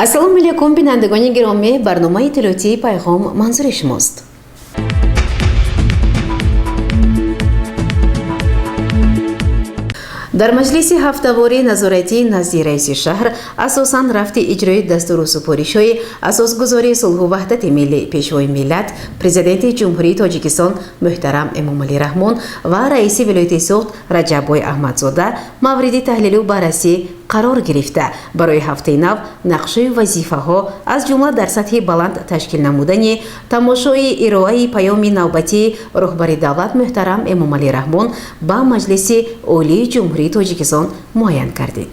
Ассалому алайкум, бинандагони гиромӣ, барномаи иттилоотии Пайғом манзури шумост. Дар маҷлиси ҳафтавории назоратии назди раиси шаҳр асосан рафти иҷрои дастуру супоришҳои асосгузори сулҳу ваҳдати миллӣ, Пешвои миллат, Президенти Ҷумҳурии Тоҷикистон муҳтарам Эмомалӣ Раҳмон ва раиси вилояти Суғд Раҷаббой Аҳмадзода мавриди таҳлилу баррасӣ қарор гирифта, барои ҳафтаи нав нақшаю вазифаҳо, аз ҷумла дар сатҳи баланд ташкил намудани тамошои ироаи паёми навбатии роҳбари давлат муҳтарам Эмомалӣ Раҳмон ба Маҷлиси Олии Ҷумҳурии Тоҷикистон муайян кардид.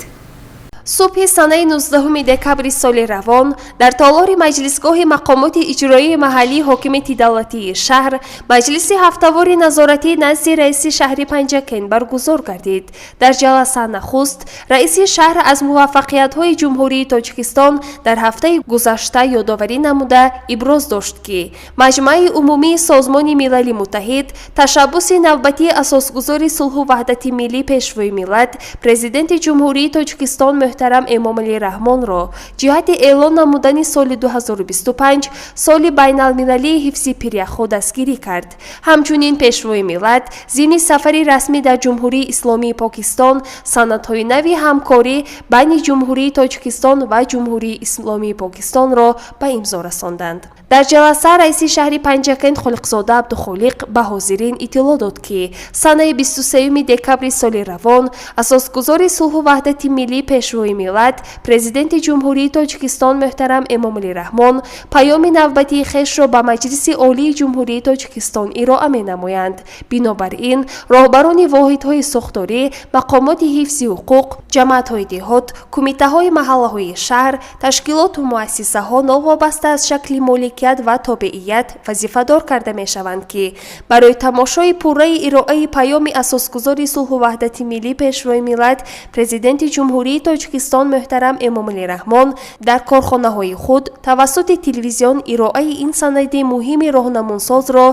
Субҳи санаи 19 декабри соли равон дар толори маҷлисгоҳи мақомоти иҷроии маҳаллии ҳокимияти давлатии шаҳр маҷлиси ҳафтавори назоратӣ назди раиси шаҳри Панҷакент баргузор гардид. Дар ҷаласа нахуст раиси шаҳр аз муваффақиятҳои Ҷумҳурии Тоҷикистон дар ҳафтаи гузашта ёдоварӣ намуда, иброз дошт, ки Маҷмааи Умумии Созмони Милали Муттаҳид ташаббуси навбатии асосгузори сулҳу ваҳдати миллӣ, Пешвои миллат, Президенти Ҷумҳурии Тоҷикистон муҳтарам Эмомалӣ Раҳмонро ҷиҳати эълон намудани соли 2025 соли байналмилалии ҳифзи пиряхҳо дастгирӣ кард. Ҳамчунин Пешвои миллат зимни сафари расмӣ дар Ҷумҳурии Исломии Покистон санадҳои нави ҳамкорӣ байни Ҷумҳурии Тоҷикистон ва Ҷумҳурии Исломии Покистонро ба имзо расонданд. Дар ҷаласа раиси шаҳри Панҷакент Холиқзода Абдухолиқ ба ҳозирин иттилоъ дод, ки санаи 23 декабри соли равон асосгузори сулҳу ваҳдати миллӣ, Пешвои миллат, Президенти Ҷумҳурии Тоҷикистон муҳтарам Эмомалӣ Раҳмон паёми навбатии хешро ба Маҷлиси Олии Ҷумҳурии Тоҷикистон ироа менамоянд. Бинобар ин роҳбарони воҳидҳои сохторӣ, мақомоти ҳифзи ҳуқуқ, ҷамоатҳои деҳот, кумитаҳои маҳаллаҳои шаҳр, ташкилоту муассисаҳо новобаста аз шакли моликият ва тобеият вазифадор карда мешаванд, ки барои тамошои пурраи ироаи паёми асосгузори сулҳу ваҳдати миллӣ, Пешвои миллат, Президенти Ҷумҳурии Тоҷикистон муҳтарам Эмомалӣ Раҳмон дар корхонаҳои худ тавассути телевизион ироаи ин санади муҳими роҳнамунсозро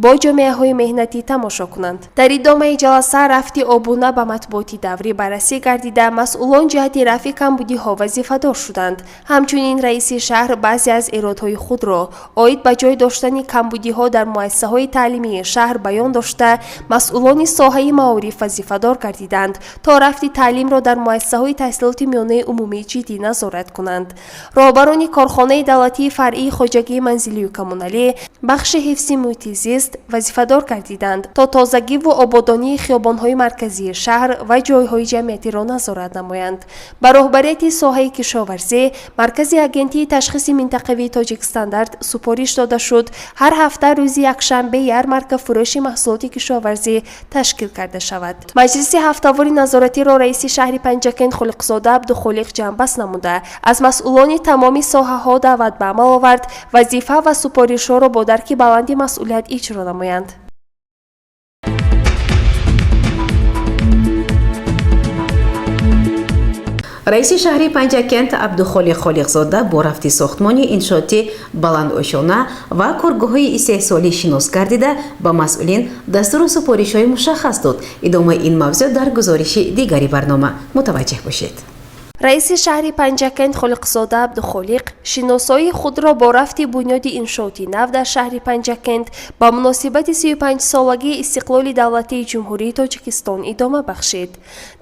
бо ҷомеаҳои меҳнатӣ тамошо кунанд. Дар идомаи ҷаласа рафти обуна ба матбуоти даврӣ баррасӣ гардида, масъулон ҷиҳати рафъи камбудиҳо вазифадор шуданд. Ҳамчунин раиси шаҳр баъзе аз эродҳои худро оид ба ҷой доштани камбудиҳо дар муассисаҳои таълимии шаҳр баён дошта, масъулони соҳаи маориф вазифадор гардиданд, то рафти таълимро дар муассисаҳои таҳсилоти миёнаи умумӣ ҷиддӣ назорат кунанд. Роҳбарони корхонаи давлатии фаръии хоҷагии манзилию коммуналӣ, бахши ҳифзи муҳити зист вазифадор гардиданд, то тозагиву ободонии хиёбонҳои марказии шаҳр ва ҷойҳои ҷамъиятиро назорат намоянд. Ба роҳбарияти соҳаи кишоварзӣ, Маркази агентии ташхиси минтақавии Тоҷикстандарт супориш дода шуд, ҳар ҳафта рӯзи якшанбе ярмарка фурӯши маҳсулоти кишоварзӣ ташкил карда шавад. Маҷлиси ҳафтавори назоратиро раиси шаҳри Панҷакент Холиқзода Абдухолиқ ҷамъбаст намуда, аз масъулони тамоми соҳаҳо даъват ба амал овард, вазифа ва супоришҳоро бо дарки баланди масъулият иҷро намоянд. Раиси шаҳри Панҷакент Абдухолиқ Холиқзода бо рафти сохтмони иншооти баландошёна ва коргоҳҳои истеҳсолӣ шинос гардида, ба масъулин дастуру супоришҳои мушаххас дод. Идомаи ин мавзӯъ дар гузориши дигари барнома, мутаваҷҷеҳ бошед. Раиси шаҳри Панҷакент Холиқзода Абдухолиқ шиносоии худро бо рафти бунёди иншооти нав дар шаҳри Панҷакент ба муносибати 35-солагии истиқлоли давлатии Ҷумҳурии Тоҷикистон идома бахшид.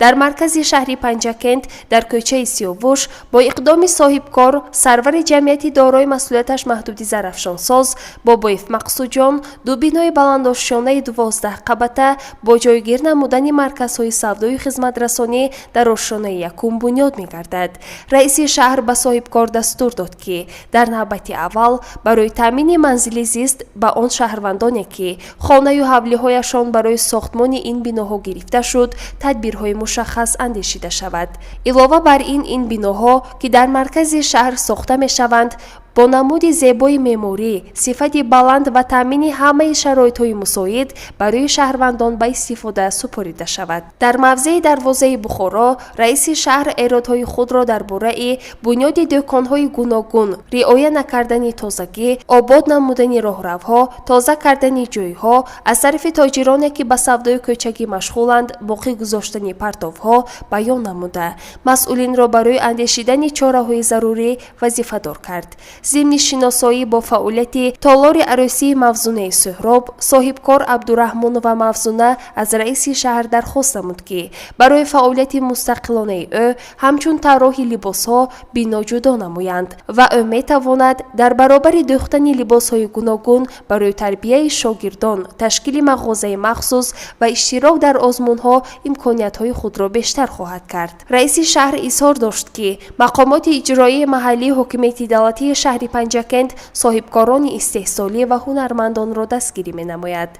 Дар маркази шаҳри Панҷакент дар кӯчаи Сиёвуш бо иқдоми соҳибкор, сарвари ҷамъияти дорои масъулияташ маҳдуди Зарафшонсоз Бобоев Мақсудҷон ду бинои баландошёнаи 12 қабата бо ҷойгир намудани марказҳои савдою хизматрасонӣ дар ошёнаи якум бунёд мегардад. Раиси шаҳр ба соҳибкор дастур дод, ки дар навбати аввал барои таъмини манзили зист ба он шаҳрвандоне, ки хонаю ҳавлиҳояшон барои сохтмони ин биноҳо гирифта шуд, тадбирҳои мушаххас андешида шавад. Илова бар ин, ин биноҳо, ки дар маркази шаҳр сохта мешаванд, Бо намуди зебои меъморӣ, сифати баланд ва таъмини ҳамаи шароитҳои мусоид барои шаҳрвандон ба истифода супорида шавад. Дар мавзеи дарвозаи Бухоро раиси шаҳр эродҳои худро дар бораи бунёди дӯконҳои гуногун, риоя накардани тозагӣ, обод намудани роҳравҳо, тоза кардани ҷойҳо, аз тарафи тоҷироне, ки ба савдои кӯчагӣ машғуланд, боқӣ гузоштани партовҳо баён намуда, масъулинро барои андешидани чораҳои зарурӣ вазифадор кард. Зимни шиносоӣ бо фаъолияти толори арӯсии Мавзунаи Суҳроб, соҳибкор Абдураҳмонова Мавзуна аз раиси шаҳр дархост намуд, ки барои фаъолияти мустақилонаи ӯ ҳамчун тарроҳи либосҳо бино ҷудо намоянд ва ӯ метавонад дар баробари дӯхтани либосҳои гуногун барои тарбияи шогирдон, ташкили мағозаи махсус ва иштирок дар озмунҳо имкониятҳои худро бештар хоҳад кард. Раиси шаҳр изҳор дошт, ки мақомоти иҷроии маҳаллии ҳокимияти давлатии шаҳри Панҷакент соҳибкорони истеҳсолӣ ва ҳунармандонро дастгирӣ менамояд.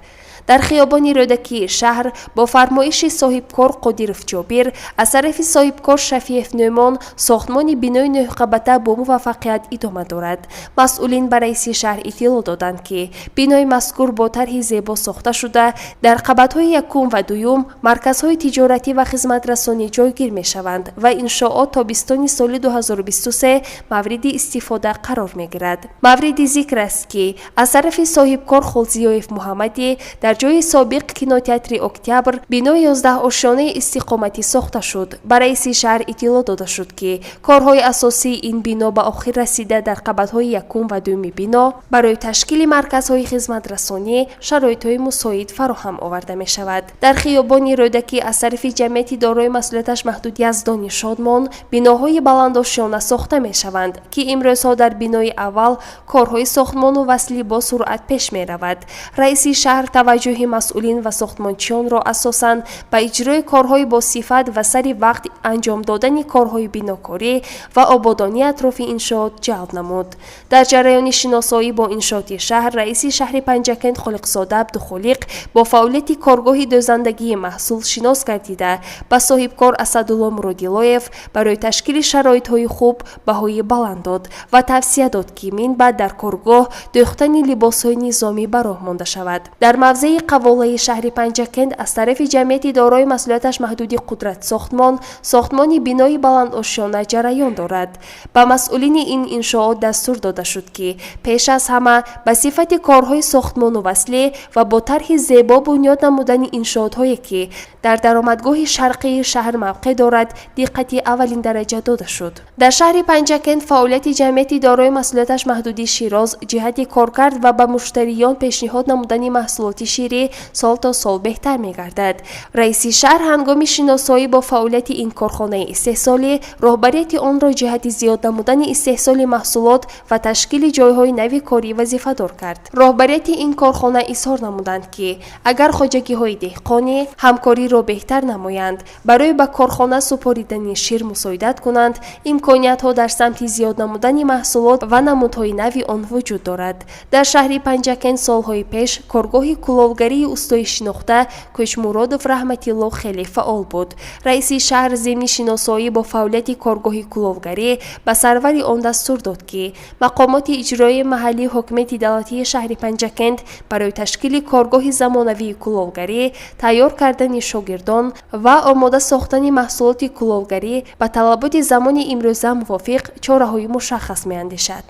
Дар хиёбони Рӯдакии шаҳр бо фармоиши соҳибкор Қодиров Ҷобир аз тарафи соҳибкор Шафиев Нӯъмон сохтмони бинои нӯҳқабата бо муваффақият идома дорад. Масъулин ба раиси шаҳр иттилоъ доданд, ки бинои мазкур бо тарҳи зебо сохта шуда, дар қабатҳои якум ва дуюм марказҳои тиҷоратӣ ва хизматрасонӣ ҷойгир мешаванд ва иншоот тобистони соли 2023 мавриди истифода қарор мегирад. Мавриди зикр аст, ки аз тарафи соҳибкор Холзиёев Муҳаммадӣ дар ҷои собиқ кинотеатри Октябр бинои 11 ошёнаи истиқоматӣ сохта шуд. Ба раиси шаҳр иттилоъ дода шуд, ки корҳои асосии ин бино ба охир расида, дар қабатҳои якум ва дуюми бино барои ташкили марказҳои хизматрасонӣ шароитҳои мусоид фароҳам оварда мешавад. Дар хиёбони Рӯдакӣ аз тарафи ҷамъияти дорои масъулияташ маҳдуд Яздони Шодмон биноҳои баландошёна сохта мешаванд, ки имрӯзҳо дар бинои аввал корҳои сохтмону васлӣ бо суръат пеш меравад. Раиси шаҳр таваҷҷӯҳи масъулин ва сохтмончиёнро асосан ба иҷрои корҳои босифат ва сари вақт анҷом додани корҳои бинокорӣ ва ободонии атрофи иншоот ҷалб намуд. Дар ҷараёни шиносоӣ бо иншооти шаҳр раиси шаҳри Панҷакент Холиқзода Абдухолиқ бо фаъолияти коргоҳи дӯзандагии маҳсул шинос гардида, ба соҳибкор Асадулло Муродилоев барои ташкили шароитҳои хуб баҳои баланд дод ва тавсия дод, ки минбаъд дар коргоҳ дӯхтани либосҳои низомӣ ба роҳ монда шавад. Дар мавзеи Қаволаи шаҳри Панҷакент аз тарафи ҷамъияти дорои масъулияташ маҳдуди Қудрат Сохтмон сохтмони бинои баландошёна ҷараён дорад. Ба масъулини ин иншоот дастур дода шуд, ки пеш аз ҳама ба сифати корҳои сохтмону васлӣ ва бо тарҳи зебо бунёд намудани иншоотҳое, ки дар даромадгоҳи шарқии шаҳр мавқеъ дорад, диққати аввалин дараҷа дода шуд. Дар шаҳри Панҷакент фаъолияти ҷамъияти дорои масъулияташ маҳдуди Широз ҷиҳати коркард ва ба муштариён пешниҳод намудани маҳсулоти ширӣ сол то сол беҳтар мегардад. Раиси шаҳр ҳангоми шиносоӣ бо фаъолияти ин корхонаи истеҳсолӣ роҳбарияти онро ҷиҳати зиёд намудани истеҳсоли маҳсулот ва ташкили ҷойҳои нави корӣ вазифадор кард. Роҳбарияти ин корхона изҳор намуданд, ки агар хоҷагиҳои деҳқонӣ ҳамкориро беҳтар намоянд, барои ба корхона супоридани шир мусоидат кунанд, имкониятҳо дар самти зиёд намудани маҳсулот ва намудҳои нави он вуҷуд дорад. Дар шаҳри Панҷакент солҳои пеш коргоҳи кулолгарии устои шинохта Кӯчмуродов Раҳматилло хеле фаъол буд. Раиси шаҳр зимни шиносоӣ бо фаъолияти коргоҳи кулолгарӣ ба сарвари он дастур дод, ки мақомоти иҷроии маҳаллии ҳокимияти давлатии шаҳри Панҷакент барои ташкили коргоҳи замонавии кулолгарӣ, тайёр кардани шогирдон ва омода сохтани маҳсулоти кулолгарӣ ба талаботи замони имрӯза мувофиқ чораҳои мушаххас меандешад.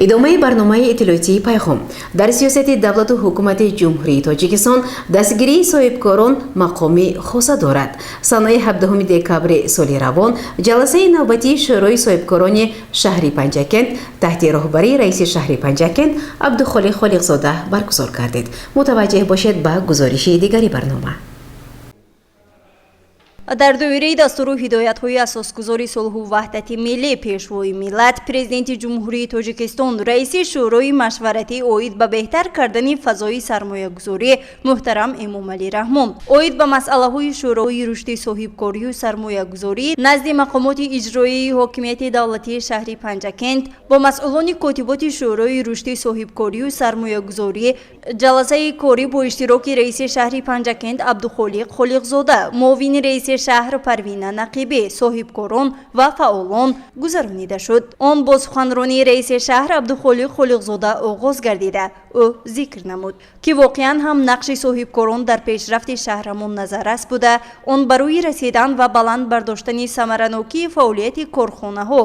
Идомаи барномаи иттилоотии Пайғом. Дар сиёсати давлату ҳукумати Ҷумҳурии Тоҷикистон дастгирии соҳибкорон мақоми хоса дорад. Санаи 17 декабри соли равон ҷаласаи навбатии Шӯрои соҳибкорони шаҳри Панҷакент таҳти роҳбарии раиси шаҳри Панҷакент Абдухолиқ Холиқзода баргузор гардид. Мутаваҷҷеҳ бошед ба гузориши дигари барнома. Дар доираи дастуру ҳидоятҳои асосгузори сулҳу ваҳдати миллӣ, Пешвои миллат, Президенти Ҷумҳурии Тоҷикистон, раиси Шӯрои машваратӣ оид ба беҳтар кардани фазои сармоягузорӣ муҳтарам Эмомалӣ Раҳмон, оид ба масъалаҳои Шӯрои рушди соҳибкорию сармоягузорӣ назди мақомоти иҷроии ҳокимияти давлатии шаҳри Панҷакент бо масъулони котиботи Шӯрои рушди соҳибкорию сармоягузорӣ ҷаласаи корӣ бо иштироки раиси шаҳри Панҷакент Абдухолиқ Холиқзода, муовини раиси шаҳр Парвина Нақибӣ, соҳибкорон ва фаъолон гузаронида шуд. Он бо суханронии раиси шаҳр Абдухолиқ Холиқзода оғоз гардида, ӯ зикр намуд, ки воқеан ҳам нақши соҳибкорон дар пешрафти шаҳрамон назаррас буда, он барои расидан ва баланд бардоштани самаранокии фаъолияти корхонаҳо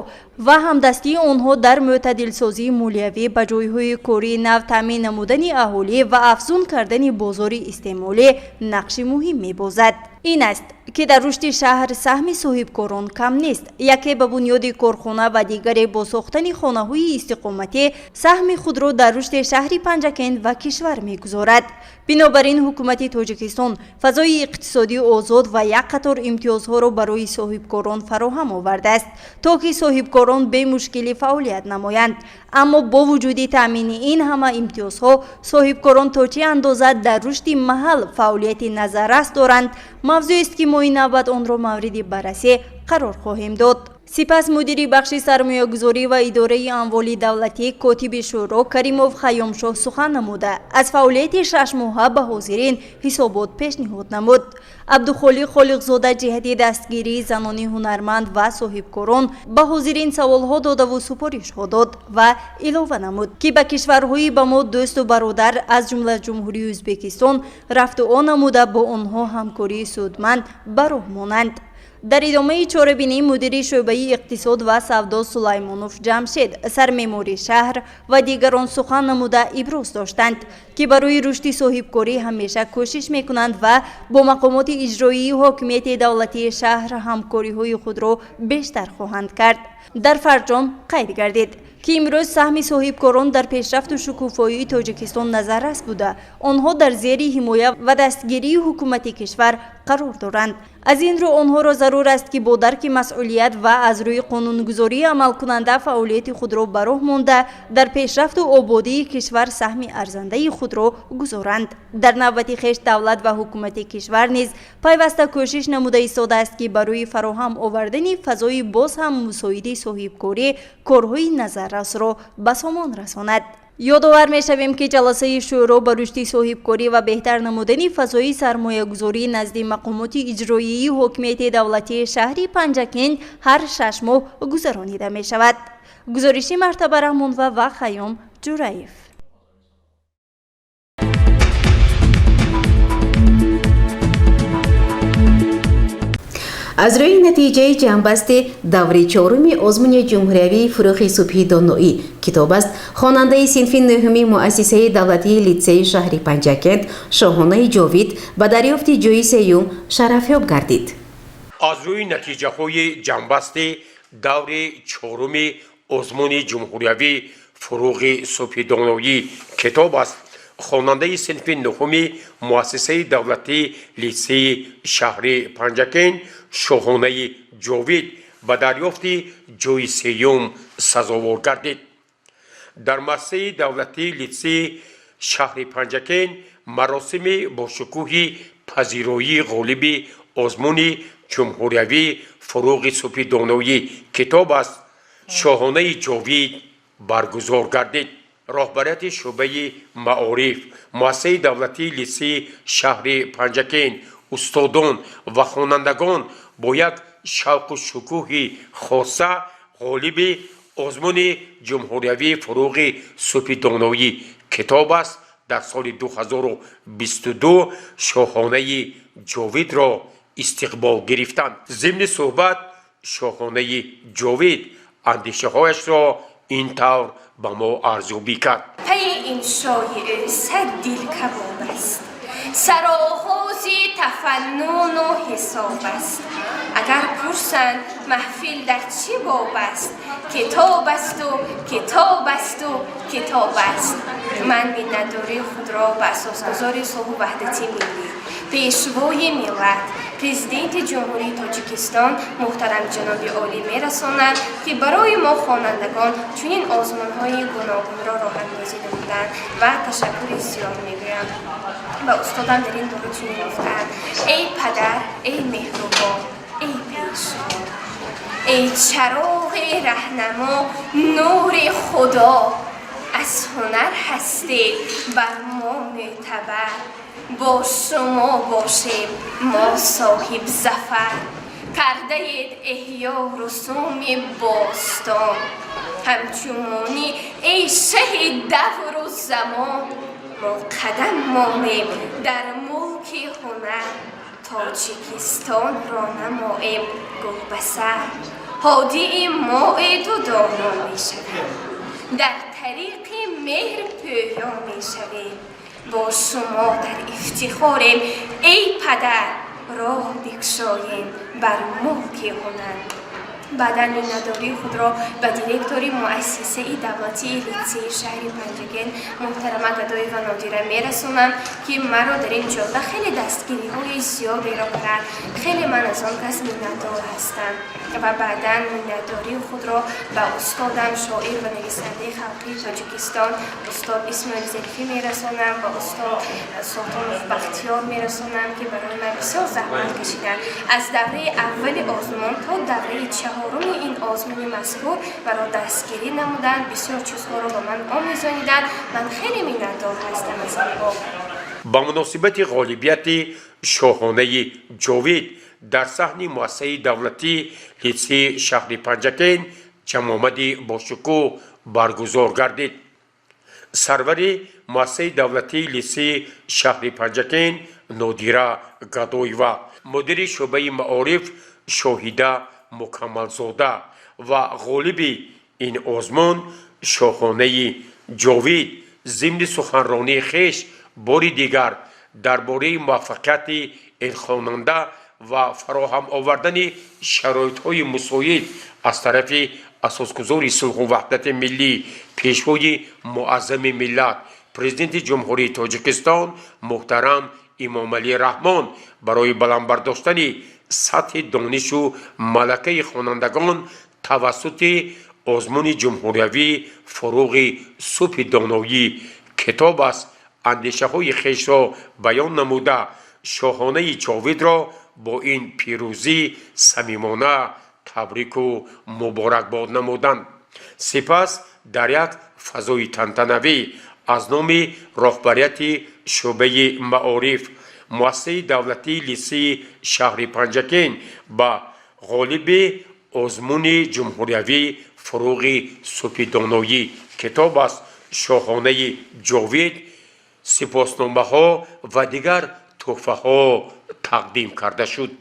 ва ҳамдастии онҳо дар мӯътадилсозии молиявӣ, ба ҷойҳои кории нав таъмин намудани аҳолӣ ва афзун кардани бозори истеъмолӣ нақши муҳим мебозад. Ин аст, ки дар рушди шаҳр саҳми соҳибкорон кам нест. Яке ба бунёди корхона ва дигаре бо сохтани хонаҳои истиқоматӣ саҳми худро дар рушди шаҳри Панҷакент ва кишвар мегузорад. Бинобар ин ҳукумати Тоҷикистон фазои иқтисодии озод ва як қатор имтиёзҳоро барои соҳибкорон фароҳам овардааст, то ки соҳибкорон бемушкилӣ фаъолият намоянд. Аммо бо вуҷуди таъмини ин ҳама имтиёзҳо, соҳибкорон то чӣ андоза дар рушди маҳал фаъолияти назаррас доранд, мавзӯест, ки мо ин навбат онро мавриди баррасӣ қарор хоҳем дод. Сипас мудири бахши сармоягузорӣ ва идораи амволи давлатӣ, котиби шӯро Каримов Хайёмшоҳ сухан намуда, аз фаъолияти шашмоҳа ба ҳозирин ҳисобот пешниҳод намуд. Абдухолиқ Холиқзода ҷиҳати дастгирии занони ҳунарманд ва соҳибкорон ба ҳозирин саволҳо додаву супоришҳо дод ва илова намуд, ки ба кишварҳои ба мо дӯсту бародар, аз ҷумла Ҷумҳурии Ӯзбекистон рафту о намуда, бо онҳо ҳамкории судманд ба роҳ монанд. Дар идомаи чорабинӣ мудири шӯъбаи иқтисод ва савдо Сулаймонов Ҷамшед, сармеъмори шаҳр ва дигарон сухан намуда иброз доштанд, ки барои рушди соҳибкорӣ ҳамеша кӯшиш мекунанд ва бо мақомоти иҷроии ҳокимияти давлатии шаҳр ҳамкориҳои худро бештар хоҳанд кард. Дар фарҷом қайд гардид, ки имрӯз саҳми соҳибкорон дар пешрафту шукуфоии Тоҷикистон назаррас буда, онҳо дар зери ҳимоя ва дастгирии ҳукумати кишвар қарор доранд. Аз ин рӯ онҳоро зарур аст, ки бо дарки масъулият ва аз рӯи қонунгузории амалкунанда фаъолияти худро ба роҳ монда, дар пешрафту ободии кишвар саҳми арзандаи худро гузоранд. Дар навбати хеш давлат ва ҳукумати кишвар низ пайваста кӯшиш намуда истодааст, ки барои фароҳам овардани фазои боз ҳам мусоиди соҳибкорӣ корҳои назаррасро ба сомон расонад. Ёдовар мешавем, ки ҷаласаи шӯро ба рушди соҳибкорӣ ва беҳтар намудани фазои сармоягузорӣ назди мақомоти иҷроии ҳокимияти давлатии шаҳри Панҷакент ҳар 6 моҳ гузаронида мешавад. Гузориши Мартаба Раҳмонова ва Хайём Ҷураев. Аз рӯи натиҷаи ҷамъбасти даври чоруми озмуни ҷумҳуриявии «Фурӯғи субҳи доноӣ китоб аст», хонандаи синфи нӯҳуми муассисаи давлатии литсеи шаҳри Панҷакент Шоҳонаи Ҷовид ба дарёфти ҷои сеюм шарафёб гардид. Аз рӯи натиҷаҳои ҷамъбасти даври чоруми озмуни ҷумҳуриявӣ «Фурӯғи субҳи доноӣ китоб аст», хонандаи синфи нӯҳуми муассисаи давлатии литсеи шаҳри Панҷакент Шоҳонаи Ҷовид ба дарёфти ҷои сеюм сазовор гардид. Дар муассисаи давлатии литсеи шаҳри Панҷакент маросими бошукӯҳи пазироии ғолиби озмуни ҷумҳуриявӣ «Фурӯғи субҳи доноӣ китоб аст» Шоҳонаи Ҷовид баргузор гардид. Роҳбарияти шӯъбаи маориф муассисаи давлатии литсеи шаҳри Панҷакент, устодон ва хонандагон бо як шавқу шукӯҳи хоса ғолиби озмуни ҷумҳуриявии «Фурӯғи субҳи доноӣ китоб аст» дар соли 2022 Шоҳонаи Ҷовидро истиқбол гирифтанд. Зимни суҳбат Шоҳонаи Ҷовид андешаҳояшро ин тавр ба мо арзёбӣ кард. Пайи иншои ӯ сад дил кабоб аст, сароғози тафаннуну ҳисоб аст. Агар пурсанд, маҳфил дар чӣ боб аст, китоб асту, китоб асту, китоб аст. Ман миннатдории худро ба асосгузори сулҳу ваҳдати миллӣ, пешвои миллат, президенти Ҷумҳурии Тоҷикистон муҳтарам ҷаноби олӣ мерасонам, ки барои мо хонандагон чунин озмунҳои гуногунро роҳандозӣ намуданд ва ташаккури зиёд мегӯям. Ба устодам дар ин бора чунин гуфтаанд: «Эй падар, эй меҳрубон, эй пешво, эй чароғи раҳнамо, нури Худо, аз ҳунар ҳастед бар мо мӯътабар, бо шумо бошем мо соҳиб зафар. Кардаед эҳё русуми бостон, ҳамчунонӣ эй шаҳи давру замон. Мо қадам монем дар мулки ҳунар, Тоҷикистонро намоем гулбасар. Ҳодии моеду доно мешавем, дар тариқи меҳр пӯё мешавем. Бо шумо дар ифтихорем, эй падар, роҳ бикшоем бар мулки ҳунар». Баъдан миннатдории худро ба директори муассисаи давлатии литсеи шаҳри Панҷакент муҳтарама Гадоева Нодира мерасонам, ки маро дар ин ҷода хеле дастгириҳои зиёдеро кард. Хеле ман аз он кас миннатдор ҳастам. Ва баъдан миннатдории худро ба устодам, шоир ва нависандаи халқии Тоҷикистон устод Исмоил Зарифӣ мерасонам, ба устод Султонов Бахтиёр мерасонам, ки барои ман бисёр заҳмат кашиданд. Аз давраи аввали озмун то давраи чаҳоруми ин озмуни мазкур маро дастгирӣ намуданд, бисёр чизҳоро ба ман омӯзониданд. Ман хеле миннатдор ҳастам аз инҳо. Ба муносибати ғолибияти Шоҳонаи Ҷовид дар саҳни муассисаи давлатии литсеи шаҳри Панҷакент ҷамъомади бошукӯҳ баргузор гардид. Сарвари муассисаи давлатии литсеи шаҳри Панҷакент Нодира Гадоева, мудири шӯъбаи маориф Шоҳида Мукаммалзода ва ғолиби ин озмун Шоҳонаи Ҷовид зимни суханронии хеш бори дигар дар бораи муваффақияти ин хонанда ва фароҳам овардани шароитҳои мусоид аз тарафи асосгузори сулҳу ваҳдати миллӣ, пешвои муаззами миллат, президенти Ҷумҳурии Тоҷикистон муҳтарам Эмомалӣ Раҳмон барои баланд бардоштани сатҳи донишу малакаи хонандагон тавассути озмуни ҷумҳуриявии «Фуруғи субҳи доноӣ китоб аст» андешаҳои хешро баён намуда, Шоҳонаи Ҷовидро бо ин пирӯзӣ самимона табрику муборакбод намуданд. Сипас дар як фазои тантанавӣ аз номи роҳбарияти шӯъбаи маориф муассисаи давлатии литсеи шаҳри Панҷакент ба ғолиби озмуни ҷумҳуриявӣ «Фуруғи субҳи доноӣ китоб аст» Шоҳонаи Ҷовид сипосномаҳо ва дигар тӯҳфаҳо тақдим карда шуд.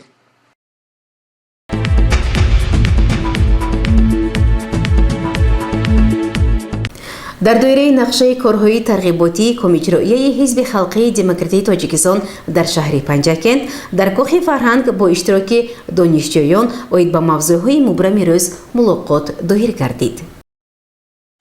Дар доираи нақшаи корҳои тарғиботии Комиҷроияи Ҳизби халқии демократии Тоҷикистон дар шаҳри Панҷакент дар Кохи фарҳанг бо иштироки донишҷӯён оид ба мавзӯъҳои мубрами рӯз мулоқот доир гардид.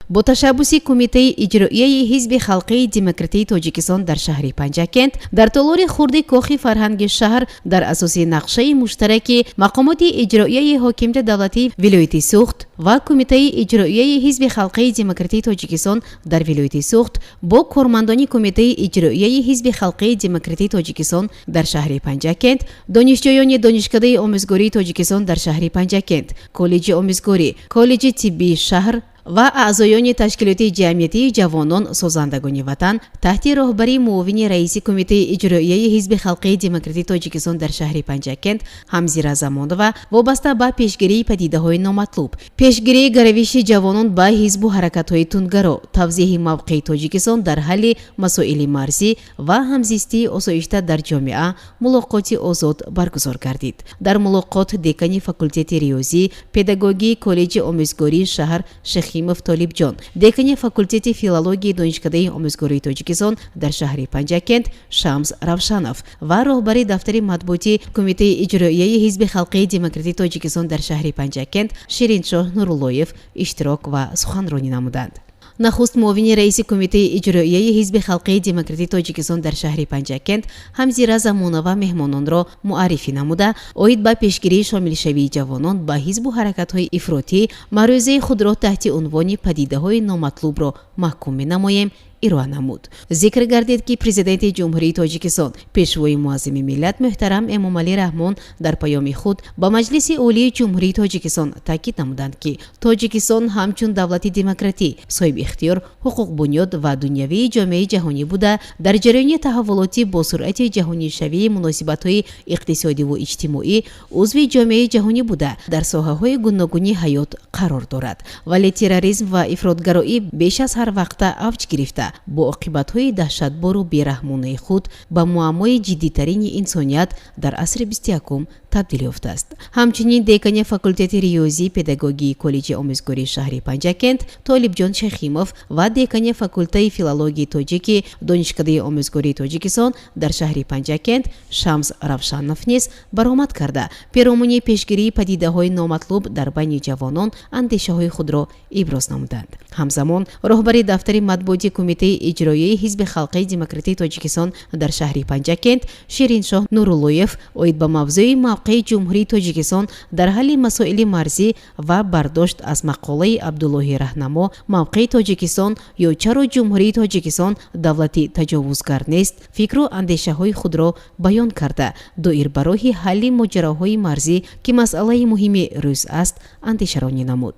Бо ташаббуси Кумитаи иҷроияи Ҳизби халқии демократии Тоҷикистон дар шаҳри Панҷакент дар толори хурди Кохи фарҳанги шаҳр дар асоси нақшаи муштараки мақомоти иҷроияи ҳокимияти давлатии вилояти Суғд ва Кумитаи иҷроияи Ҳизби халқии демократии Тоҷикистон дар вилояти Суғд бо кормандони Кумитаи иҷроияи Ҳизби халқии демократии Тоҷикистон дар шаҳри Панҷакент, донишҷӯёни Донишкадаи омӯзгории Тоҷикистон дар шаҳри Панҷакент, Коллеҷи омӯзгорӣ, Коллеҷи тиббии шаҳр ва аъзоёни ташкилоти ҷамъиятии ҷавонон «Созандагони ватан» таҳти роҳбарии муовини раиси Кумитаи иҷроияи Ҳизби халқии демократии Тоҷикистон дар шаҳри Панҷакент Ҳамзира Замонова вобаста ба пешгирии падидаҳои номатлуб, пешгирии гаравиши ҷавонон ба ҳизбу ҳаракатҳои тундгаро, тавзеҳи мавқеи Тоҷикистон дар ҳалли масоили марзӣ ва ҳамзистии осоишта дар ҷомеа мулоқоти озод баргузор гардид. Дар мулоқот декани факултети риёзӣ, педагогии Коллеҷи омӯзгории шаҳр Шехимов Толибҷон, декани факултети филологияи Донишкадаи омӯзгории Тоҷикистон дар шаҳри Панҷакент Шамс Равшанов ва роҳбари дафтари матбуоти Кумитаи иҷроияи Ҳизби халқии демократии Тоҷикистон дар шаҳри Панҷакент Шириншоҳ Нуруллоев иштирок ва суханронӣ намуданд. Нахуст муовини раиси Кумитаи иҷроияи Ҳизби халқии демократии Тоҷикистон дар шаҳри Панҷакент Ҳамзира Замонова меҳмононро муаррифӣ намуда, оид ба пешгирии шомилшавии ҷавонон ба ҳизбу ҳаракатҳои ифротӣ маърӯзаи худро таҳти унвони «Падидаҳои номатлубро маҳкум менамоем» ироа намуд. Зикр гардид, ки Президенти Ҷумҳурии Тоҷикистон, Пешвои муаззами миллат муҳтарам Эмомалӣ Раҳмон дар Паёми худ ба Маҷлиси Олии Ҷумҳурии Тоҷикистон таъкид намуданд, ки Тоҷикистон ҳамчун давлати демократӣ, соҳибихтиёр, ҳуқуқбунёд ва дунявии ҷомеаи ҷаҳонӣ буда, дар ҷараёни таҳаввулоти босуръати ҷаҳонишавии муносибатҳои иқтисодиву иҷтимоӣ узви ҷомеаи ҷаҳонӣ буда, дар соҳаҳои гуногуни ҳаёт қарор дорад. Вале терроризм ва ифротгароӣ беш аз ҳар вақта авҷ гирифта, бо оқибатҳои даҳшатбору бераҳмонаи худ ба муаммои ҷиддитарини инсоният дар асри 21-ум табдил ёфтааст. Ҳамчунин декани факултети риёзии педагогии Коллеҷи омӯзгории шаҳри Панҷакент Толибҷон Шехимов ва декани факултаи филологияи тоҷики Донишкадаи омӯзгории Тоҷикистон дар шаҳри Панҷакент Шамс Равшанов низ баромад карда, перомуни пешгирии падидаҳои номатлуб дар байни ҷавонон андешаҳои худро иброз намуданд. Ҳамзамон роҳбари дафтари матбуоти Кумитаи иҷроияи Ҳизби халқии демократии Тоҷикистон дар шаҳри Панҷакент Шириншоҳ Нуруллоев оид ба мавзӯи мавқеи Ҷумҳурии Тоҷикистон дар ҳалли масоили марзӣ ва бардошт аз мақолаи Абдуллоҳи Раҳнамо «Мавқеи Тоҷикистон ё чаро Ҷумҳурии Тоҷикистон давлати таҷовузгар нест» фикру андешаҳои худро баён карда, доир ба роҳи ҳалли моҷароҳои марзӣ, ки масъалаи муҳими рӯз аст, андешаронӣ намуд.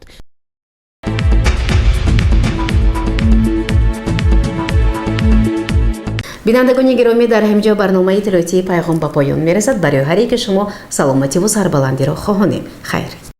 Бинандагони гиромӣ, дар ҳамин ҷо барномаи иттилоотии «Пайғом» ба поён мерасад. Барои ҳар яке шумо саломативу сарбаландиро хоҳонем. Хайр.